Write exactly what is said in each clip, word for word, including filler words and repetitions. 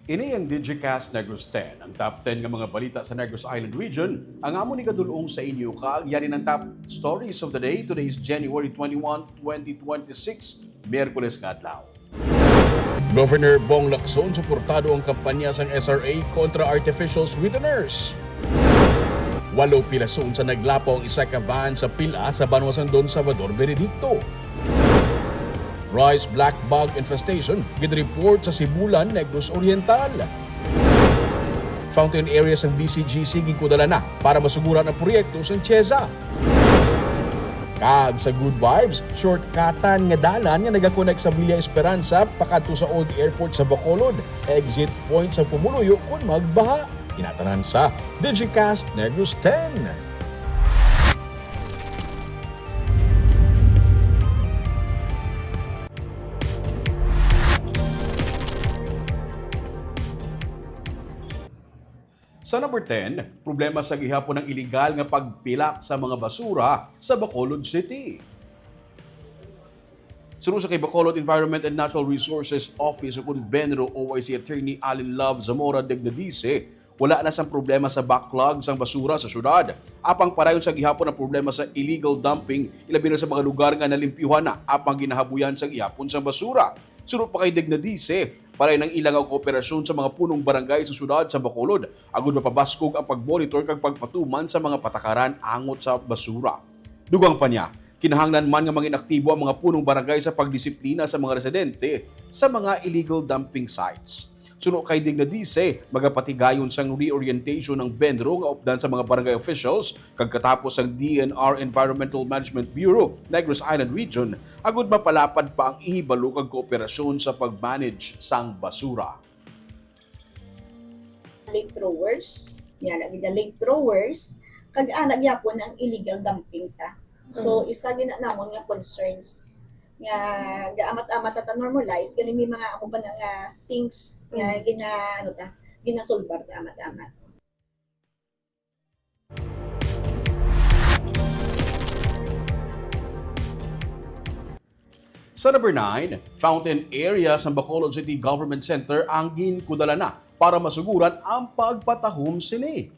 Ini ang Digicast Negros ten, ang top ten nga mga balita sa Negros Island Region. Ang amon igadul-ong sa inyo kaagyanan ang top stories of the day. Today is January twenty-one, twenty twenty-six, Miyerkules nga adlaw. Governor Bong Lacson suportado ang kampanya sang S R A kontra artificial sweeteners. Walo pirason sa naglapaw ang isa ka van sa pila sa banwa sang Don Salvador Benedicto. Rice black bug infestation gid-report sa Sibulan, Negros Oriental. Fountain area sang B C G C ginkudala na para masuguran ang proyekto sang TIEZA. Kag sa Good Vibes, shortcutan nga dalan nga nagakonek sa Villa Esperanza pakadto sa Old Airport sa Bacolod, exit point sa pumuluyo kon magbaha. Ina tanan sa Digicast Negros ten. Sa number ten, problema sa gihapon ang iligal nga pagpilak sa mga basura sa Bacolod City. Suno sa kay Bacolod Environment and Natural Resources Office o kun BENRO O I C Attorney Allen Love Zamora Dignadice, wala na sang problema sa backlog sang basura sa syudad. Apang padayon sa gihapon ang problema sa illegal dumping, ilabi na sa mga lugar nga nalimpyuhan na, apang ginahabuyan sa gihapon sang basura. Suno pa kay Dignadice, padayon ang ila nga kooperasyon sa mga punong barangay sa syudad sa Bacolod, agud mapabaskog ang pagmonitor kag pagpatuman sa mga patakaran angot sa basura. Dugang pa niya, kinahanglan man nga mangin aktibo ang mga punong barangay sa pagdisiplina sa mga residente sa mga illegal dumping sites. Suno kay Dignadice, magapatigayon sang reorientation ang BENRO nga updan sa mga barangay officials kag katapos sang D E N R Environmental Management Bureau, Negros Island Region, agud mapalapad pa ang ihibalo kag kooperasyon sa pag-manage sang basura. Late throwers, yan, ang ila late throwers, kag ana gyapon ang illegal dumping ta. So, isa gid na namon nga concerns nga gaamat-amat ta normalize, galing may mga amo ba na nga things nga gina, ano ta, ginasolbar ta amat-amat. Sa number nine, fountain area sa Bacolod City Government Center ang ginkudala na para masuguran ang pagpatahom sini.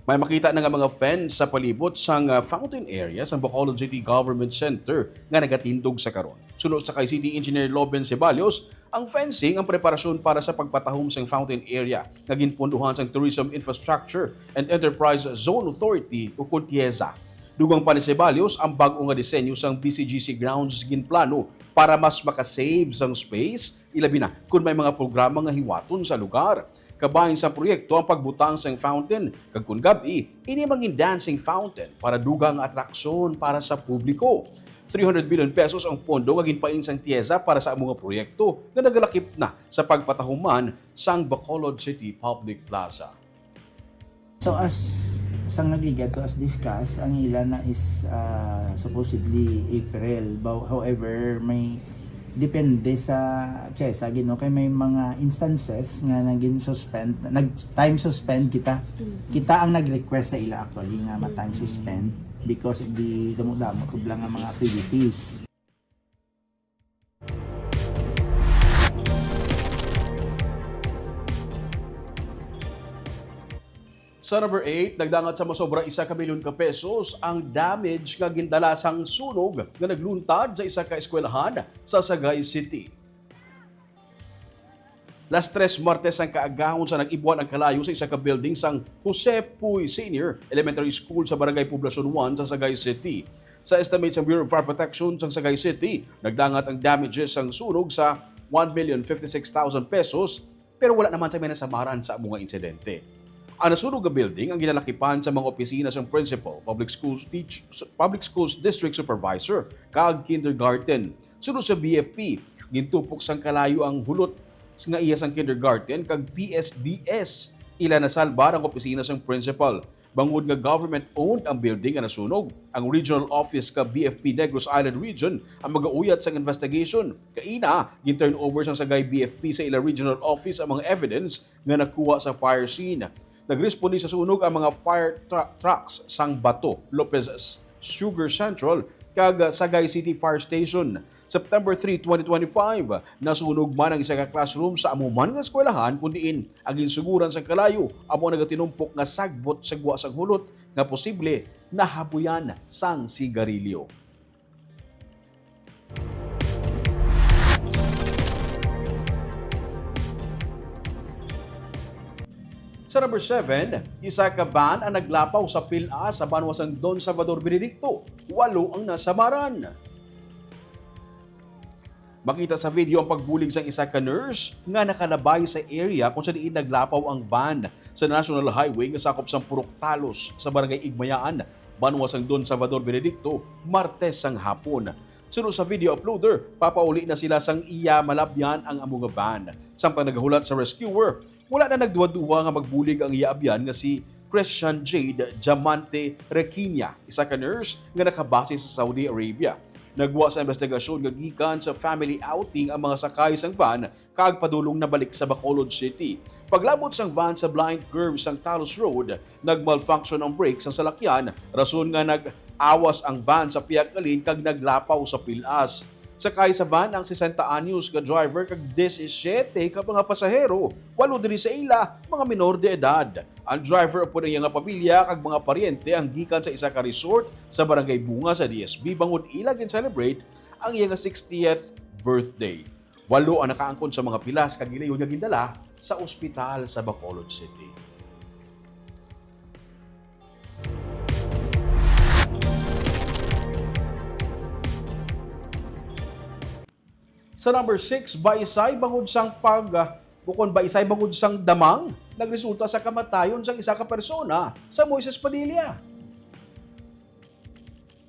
May makita na nga mga fence sa palibot sang, ah, fountain area sang Bacolod City Government Center nga nagatindog sa karon. Suno sa kay City Engineer Loben Ceballos, ang fencing ang preparasyon para sa pagpatahom sang fountain area nga ginpunduhan sang Tourism Infrastructure and Enterprise Zone Authority o kun TIEZA. Dugang pa ni Ceballos, ang bag-o nga disenyo sang B C G C grounds ginplano para mas makasave sang space, ilabi na kun may mga programa nga hiwaton sa lugar. Kabahin sa proyekto ang pagbutang sang fountain, kag kon gab-i, ini mangin dancing fountain para dugang nga atraksyon para sa publiko. Three hundred million pesos ang pondo nga ginpain sang TIEZA para sa amo nga proyekto nga nagalakip na sa pagpatahuman sang Bacolod City Public Plaza. So, as sang nagligad to, as discussed, ang ila na is, ah, supposedly April. Bao-, however, may depende sa TIEZA gid, no, kay may mga instances nga nagin suspend, nag time suspend kita. Mm. Kita ang nag-request sa ila actually nga ma-time suspend because of the damo-damo tubla nga mga activities. Sa number eight, nagdangat sa masobra isa ka milyon ka pesos ang damage nga gindala sang sunog nga nagluntad sa isa ka eskwelahan sa Sagay City. Las tres Martes ang kaagahon sa nag-ibuan ang kalayo sa isa ka building sang Jose Puy Senior Elementary School sa Barangay Poblacion one sa Sagay City. Sa estimate sang Bureau of Fire Protection sang Sagay City, nagdangat ang damages sang sunog sa one million fifty-six thousand pesos, pero wala naman sa may nasamaran sa amo nga insidente. Ang nasunog nga building ang ginalakipan sa mga opisina sang principal, public schools teach-, public schools district supervisor, kag kindergarten. Suno sa B F P, gintupok sang kalayo ang hulot nga iya sang kindergarten kag P S D S. Ila nasalbar ang opisina sang principal. Bangod nga government-owned ang building nga nasunog, ang regional office ka B F P Negros Island Region ang magauyat sang investigation. Kaina, gin-turn over sang Sagay B F P sa ila regional office ang mga evidence nga nakuha sa fire scene. Nagresponde sa sunog ang mga fire tra-, trucks sang Bato, Lopez Sugar Central, kag Sagay City Fire Station. September three, twenty twenty-five, nasunog man ang isa ka classroom sa amo man nga eskwelahan, kun diin ang ginsuguran sang kalayo amo ang nagatinumpok nga sagbot sa gwa sang hulot nga posible nahabuyan sang sigarilyo. Sa number seven, isa ka van ang naglapaw sa pil-a sa banwa sang Don Salvador Benedicto, walo ang nasamaran. Makita sa video ang pagbulig sang isa ka nurse nga nakalabay sa area kung sa diin naglapaw ang van sa National Highway nga sakop sang Purok Talos sa Barangay Igmayaan, banwa sang Don Salvador Benedicto, Martes sang hapon. Suno sa video uploader, papauli na sila sang iya malabyan ang amo nga van. Samtang nagahulat sa rescuer, wala na nagduwa-duwa nga magbulig ang iya abyan nga si Christian Jade Diamante Requina, isa ka nurse nga nakabase sa Saudi Arabia. Nagwa sa investigasyon nga gikan sa family outing ang mga sakay sang van kag padulong na balik sa Bacolod City. Paglabot sang van sa blind curve sang Talos Road, nagmalfunction ang brake sang salakyan, rason nga nag-awas ang van sa pihak nga lane kag naglapaw sa pilas. Sakay sa van ang sesenta anyos ka driver kag disisiete ka mga pasahero, walo diri sa ila mga minor de edad. Ang driver upod ang iya nga pamilya kag mga paryente ang gikan sa isa ka resort sa Barangay Bunga sa D S B bangod ila gin-celebrate ang iya nga sixtieth birthday. Walo ang nakaangkon sa mga pilas kag gilayon nga gindala sa ospital sa Bacolod City. Sa number six, baisay bangod sang pag, ah, bukon baisay bangod sang damang, nagresulta sa kamatayon sang isa ka persona sa Moises Padilla.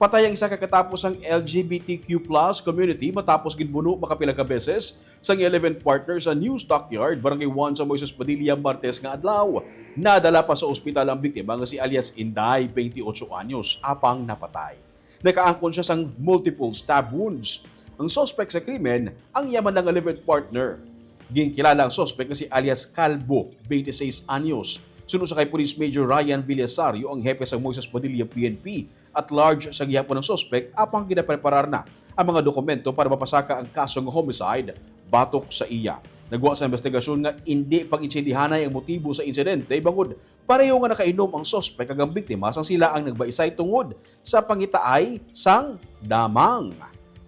Patay ang isa ka katapo sang L G B T Q plus community matapos ginbuno makapila ka beses sang iya live-in partner sa New Stockyard, Barangay one sa Moises Padilla, Martes nga adlaw. Nadala pa sa ospital ang biktima nga si alias Inday, twenty-eight anyos, apang napatay. Nakaangkon siya sang multiple stab wounds. Ang suspek sa krimen, ang iya man lang nga live-in partner. Ginkilala ang suspek nga si alias Calbo, twenty-six anyos. Suno sa kay Police Major Ryan Villasario, ang hepe sa Moises Padilla P N P, at large sa gihapon ang suspek, apang ginapreparar na ang mga dokumento para mapasaka ang kaso nga homicide batok sa iya. Nagwa sa investigasyon nga indi pag-intindihanay ang motibo sa insidente, bangod pareho nga nakainom ang suspek kag ang biktima sang sila ang nagbaisay tungod sa pangitaay sang damang.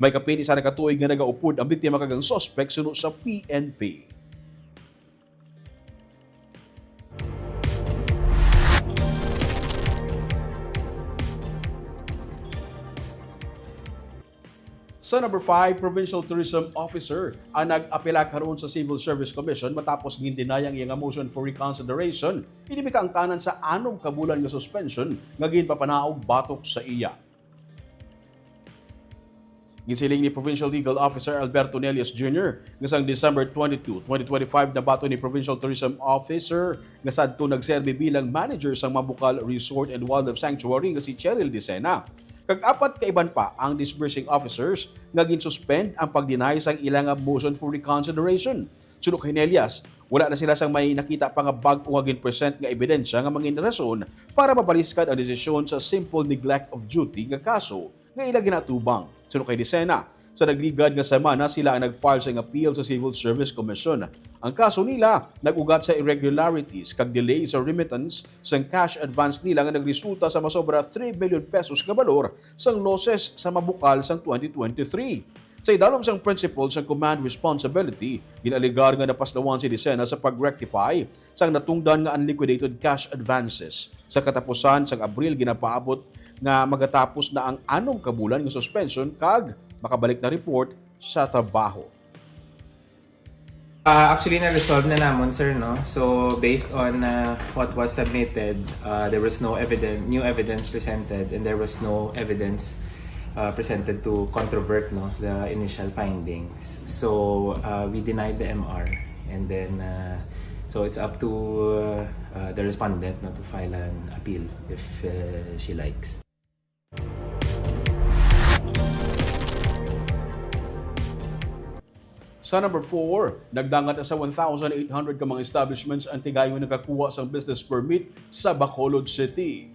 May kapin isa na ka tuig nga nagaupod ang biktima kag ang suspek suno sa P N P. Sa number five, provincial tourism officer ang nag-apela karon sa Civil Service Commission matapos gin-deny ang iya nga motion for reconsideration. Ini may kaangtanan sa anom ka bulan nga suspension nga ginpapanaog batok sa iya. Ginsiling ni Provincial Legal Officer Alberto Nelias Junior nga sang December twenty-two, twenty twenty-five, nabaton ni Provincial Tourism Officer nga sadto nagserbi bilang manager sang Mabukal Resort and Wildlife Sanctuary nga si Cheryl Dicena, kag apat ka iban pa ang disbursing officers nga ginsuspend ang pag-deny sang ila nga motion for reconsideration. Suno kay Nelias, wala na sila sang may nakita pa nga bag-o nga gin-present nga ebidensya nga mangin rason para mabaliskad ang desisyon sa simple neglect of duty nga kaso nga ila ginatubang. Suno kay Dicena, sa nagligad nga semana sila ang nag-file sang appeal sa Civil Service Commission. Ang kaso nila nag-ugat sa irregularities kag delay sa remittance sang cash advance nila nga nagresulta sa masobra three million pesos nga balor sang losses sa Mabukal sang twenty twenty-three. Sa idalom sang principle sang command responsibility, gin-alegar nga napaslawan si Dicena sa pag-rectify sang natungdan nga unliquidated cash advances. Sa katapusan sang Abril, ginapaabot nga magatapos na ang anom ka bulan nga suspension kag makabalik na report sa trabaho. Uh, actually, na-resolve na namon, sir, no? So, based on uh, what was submitted, uh, there was no evidence, new evidence presented, and there was no evidence uh, presented to controvert, no, the initial findings. So, uh, we denied the M R, and then uh, so it's up to uh, uh, the respondent, no, to file an appeal if uh, she likes. Sa number four, nagdangat na sa one thousand eight hundred ka mga establishments ang tigayon nakakuha sang business permit sa Bacolod City.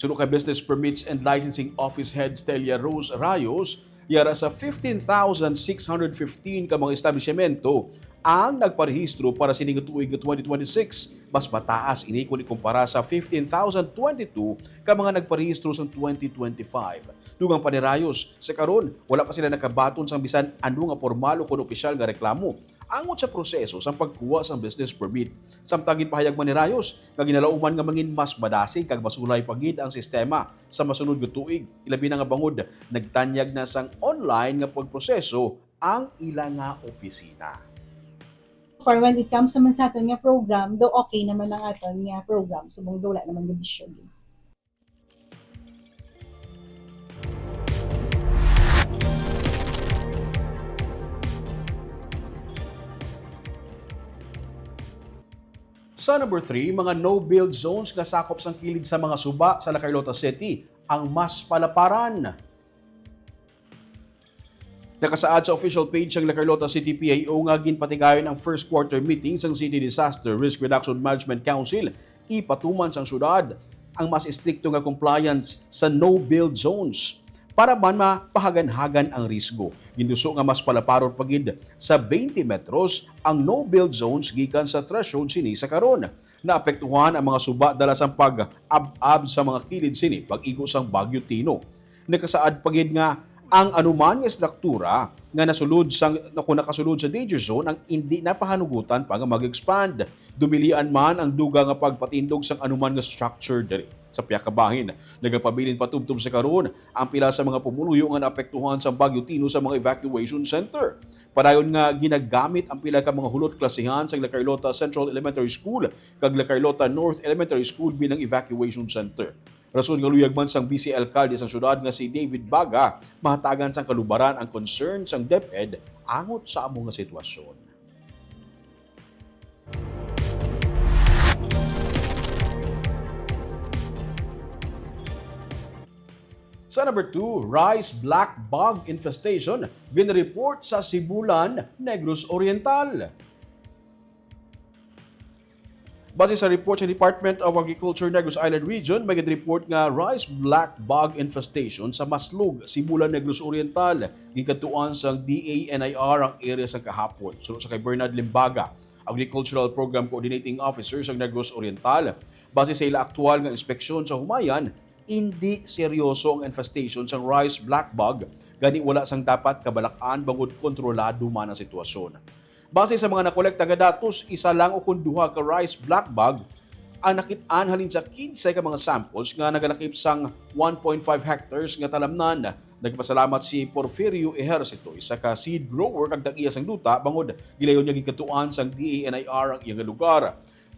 Suno kay Business Permits and Licensing Office Head Stelia Rose Rayos, Yara sa fifteen thousand six hundred fifteen ka mga establisyemento ang nagparehistro para sini nga tuig nga twenty twenty-six. Mas mataas ini kung ikumpara sa fifteen thousand twenty-two ka mga nagparehistro sa twenty twenty-five. Dugang pa ni Rayos, sa karon, wala pa sila nakabaton sang bisan ano nga pormal o kon opisyal nga reklamo angot sa proseso sang pagkuha sang business permit. Samtang ginpahayag man ni Rayos nga ginalauman nga mangin mas madasig kag masulay pa gid ang sistema sa masunod nga tuig, ilabi na nga bangod nagtanyag na sang online nga pagproseso ang ila nga opisina. For when it comes naman sa aton nga program, do okay naman ang aton nga program, subong do wala naman nga bisyo gid. Sa number three, mga no-build zones nga sakop sang kilid sa mga suba sa La Carlota City ang mas palaparan. Nakasaad sa official page sang La Carlota City P I O nga ginpatigayon ang first quarter meeting sang City Disaster Risk Reduction Management Council, ipatuman sang syudad ang mas estrikto nga compliance sa no-build zones para man mapahaganhagan ang risgo. Ginduso nga mas palaparon pa gid sa twenty metros ang no-build zones gikan sa threshold sini sa karon. Naapektuhan ang mga suba dala sang pag-ab-ab sa mga kilid sini pag-igo sang Bagyo Tino. Nakasaad pa gid nga ang anuman nga estruktura nga nasulod sang, kung nakasulod sa danger zone, ang indi na pahanugutan pa nga mag-expand. Dumilian man ang dugang nga pagpatindog sang anuman nga structure diri. Sa pihak ka bahin, nagapabilin patubtob sa karon ang pila sa mga pumuluyo nga naapektuhan sang Bagyo Tino sa mga evacuation center. Padayon nga ginagamit ang pila ka mga hulot klasihan sang La Carlota Central Elementary School kag La Carlota North Elementary School bilang evacuation center. Rason nga luyag man sang Vice Alkalde sang syudad nga si David Baga mahatagan sang kalubaran ang concern sang DepEd angot sa amo nga sitwasyon. Sa number two, rice black bug infestation ginreport sa Sibulan, Negros Oriental. Base sa report sa Department of Agriculture, Negros Island Region, may ginreport nga rice black bug infestation sa Maslog, Sibulan, Negros Oriental. Ginkadtuan sang D A N I R ang area sang kahapon. Suno sa kay Bernard Limbaga, Agricultural Program Coordinating Officer sa Negros Oriental, base sa ila aktual nga inspeksyon sa humayan, indi seryoso ang infestation sang rice black bug, gani wala sang dapat kabalak-an bangod kontrolado man ang sitwasyon. Base sa mga nakolekta nga datos, isa lang ukon duha ka rice black bug ang nakit-an halin sa kinse ka mga samples nga nagalakip sang one point five hectares nga talamnan. Nagpasalamat si Porfirio Ejercito, isa ka seed grower kag tag-iya sang duta, bangod gilayon niya ginkadtuan sang D A N I R ang iya nga lugar.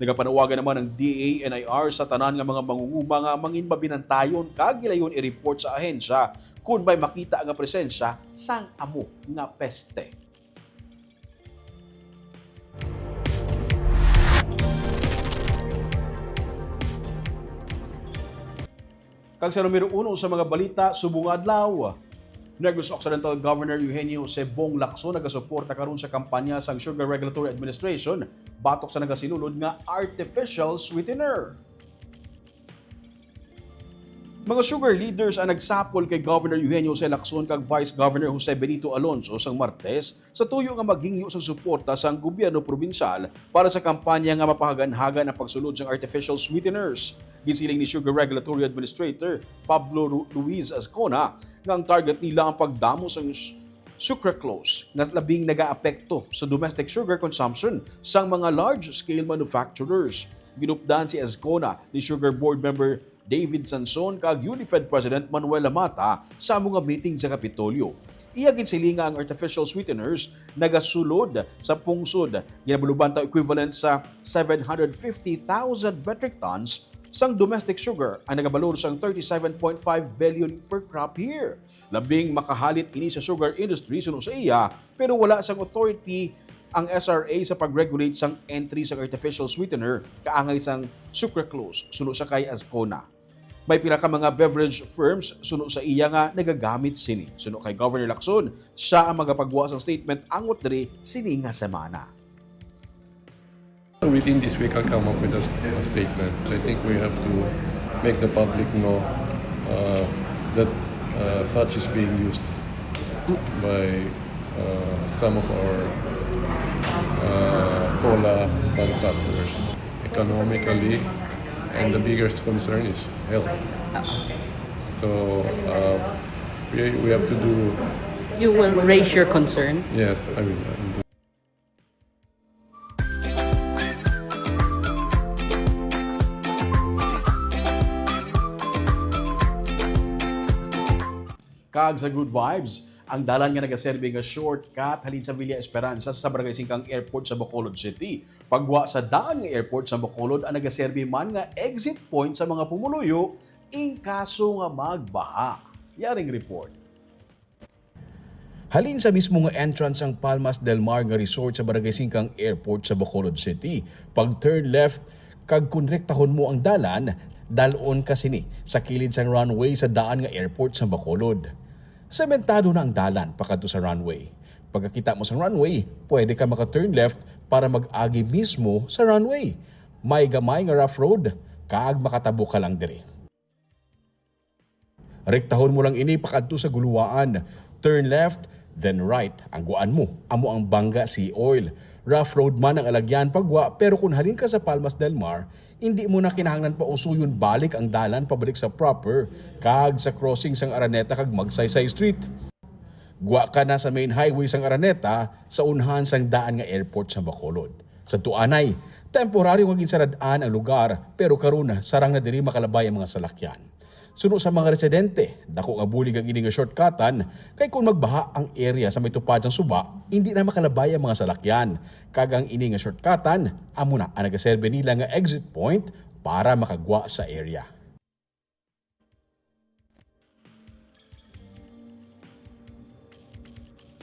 Nagapanawagan naman ang D A N I R sa tanan nga mga mangunguma nga mangin mabinantayon kag gilayon i-report sa ahensya kon may makita nga presensya sang amo nga peste. Kag sa numero uno sa mga balita subong nga adlaw, Negros Occidental Governor Eugenio Jose Bong Lacson nagasuporta karon sa kampanya sang Sugar Regulatory Administration batok sa nagasinulod nga artificial sweetener. Mga sugar leaders ang nagsapol kay Governor Eugenio Jose Lacson kag Vice Governor Jose Benito Alonso sang Martes sa tuyo nga maghingyo sang suporta sang gobyerno probinsyal para sa kampanya nga mapahaganhagan ang pagsulod sang artificial sweeteners. Ginsiling ni Sugar Regulatory Administrator Pablo Ru-, Luis Azcona nga ang target nila ang pagdamo sang s-, sucralose nga labing nagaapekto sa domestic sugar consumption sang mga large-scale manufacturers. Ginupdan si Azcona ni Sugar Board Member David Sanson kag UNIFED President Manuel Lamata sa amo nga meeting sa Kapitolyo. Iya ginsiling nga ang artificial sweeteners nagasulod sa pungsod, ginabaluban ta equivalent sa seven hundred fifty thousand metric tons sang domestic sugar ang nagabalor sang thirty-seven point five billion per crop year. Labing makahalit ini sa sugar industry suno sa iya, pero wala sang authority ang S R A sa pag-regulate sang entry sang artificial sweetener kaangay sang sucralose suno sa kay Azcona. May pila ka mga beverage firms suno sa iya nga nagagamit sini. Suno kay Governor Lacson, siya ang magapagwa sang statement angot diri sini nga semana. Within this week, I'll come up with a, s- a statement. I think we have to make the public know uh, that uh, such is being used. by uh, some of our uh, cola manufacturers. Economically, and the biggest concern is health. So uh, we, we have to do, You will raise your concern. Yes, I mean, uh, Kag sa Good Vibes, ang dalan nga nagaserbi nga shortcut halin sa Villa Esperanza sa Barangay Singkang Airport sa Bacolod City. Pagwa sa daan nga airport sa Bacolod ang nagaserbi man nga exit point sa mga pumuluyo in kaso nga magbaha. Yaring report. Halin sa mismo nga entrance ang Palmas del Mar nga resort sa Barangay Singkang Airport sa Bacolod City. Pag turn left, kag kung rektahon mo ang dalan, dalon ka sini sa kilid sang runway sa daan nga airport sa Bacolod. Sementado na ang dalan pakadto sa runway. Pagkakita mo sa runway, pwede ka maka-turn left para mag-agi mismo sa runway. May gamay nga rough road, kag makatabo ka lang diri. Rektahon mo lang ini pakadto sa guluwaan. Turn left, then right. Ang guan mo, amo ang Banga Sea Oil. Rough road man ang alagyan pagwa, pero kung halin ka sa Palmas del Mar, hindi mo na kinahanglan pa usuyon balik ang dalan pabalik sa proper kag sa crossing sang Araneta kag Magsaysay Street. Gwa ka na sa main highway sang Araneta sa unhan sang daan nga airport sa Bacolod. Sa tuanay, temporaryo nga ginsarad-an ang lugar, pero karon sarang na diri makalabay ang mga salakyan. Suno sa mga residente, dako nga bulig ang ini nga shortcutan, kay kung magbaha ang area sa may tupad sang suba, hindi na makalabay ang mga salakyan. Kag ang ini nga shortcutan, amo na ang nagaserbi nila nga exit point para makagwa sa area.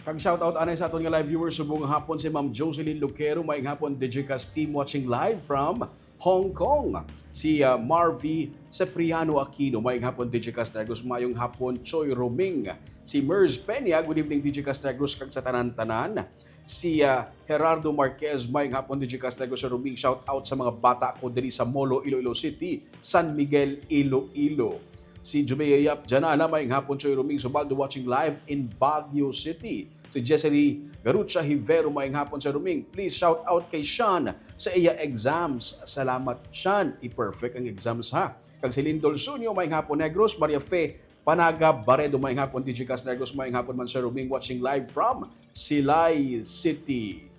Kag shout out anay sa aton nga live viewers subong nga hapon si Ma'am Jocelyn Lucero, maayong hapon Digicast team watching live from Hong Kong. Si uh, Marvy Cipriano Aquino, maayong hapon Digicast Negros, maayong hapon Choi Roming. Si Mers Peña, good evening Digicast Negros kag sa tanan-tanan. Si uh, Gerardo Marquez, maayong hapon Digicast Negros, Roming, shout out sa mga bata ko diri sa Molo, Iloilo City, San Miguel, Iloilo. Si Jumea Yap Janala, maayong hapon Choi Roming Subaldo watching live in Baguio City. Si Jessely Garucha Hivero, maayong hapon sa Roming. Please shout out kay Sean sa iya exams. Salamat Sean, i-perfect ang exams ha. Kag si Lindol Sunyo, maayong hapon Negros. Maria Fe Panaga Baredo, maayong hapon Digicast Negros, maayong hapon man sa Roming watching live from Silay City.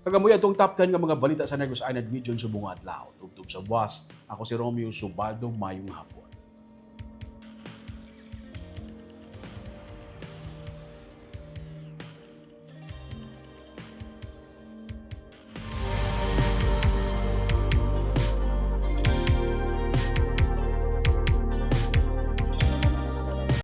Kag amo atong top ten nga mga balita sa Negros Island Region subong nga adlaw. Tubtob sa buwas, ako si Romeo Subaldo, maayong hapon.